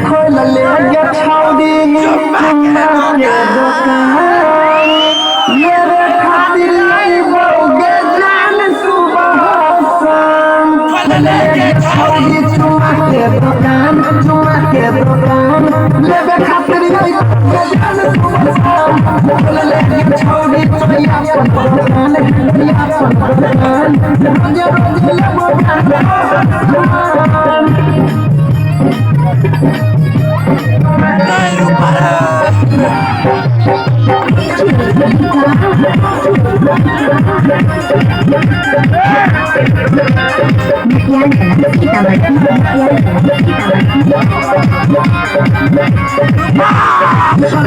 खोलले गे छौड़ी चुम्मा के दोकान, मेरे खातिर अइबो गे जान सुबह शाम। खोलले गे छौड़ी चुम्मा के दोकान, चुम्मा के दोकान, लेबे खातिर अइबो गे जान सुबह शाम। खोलले गे छौड़ी चुम्मा के दोकान, अपन दोकान, रोजे रोजे लेबो सामान।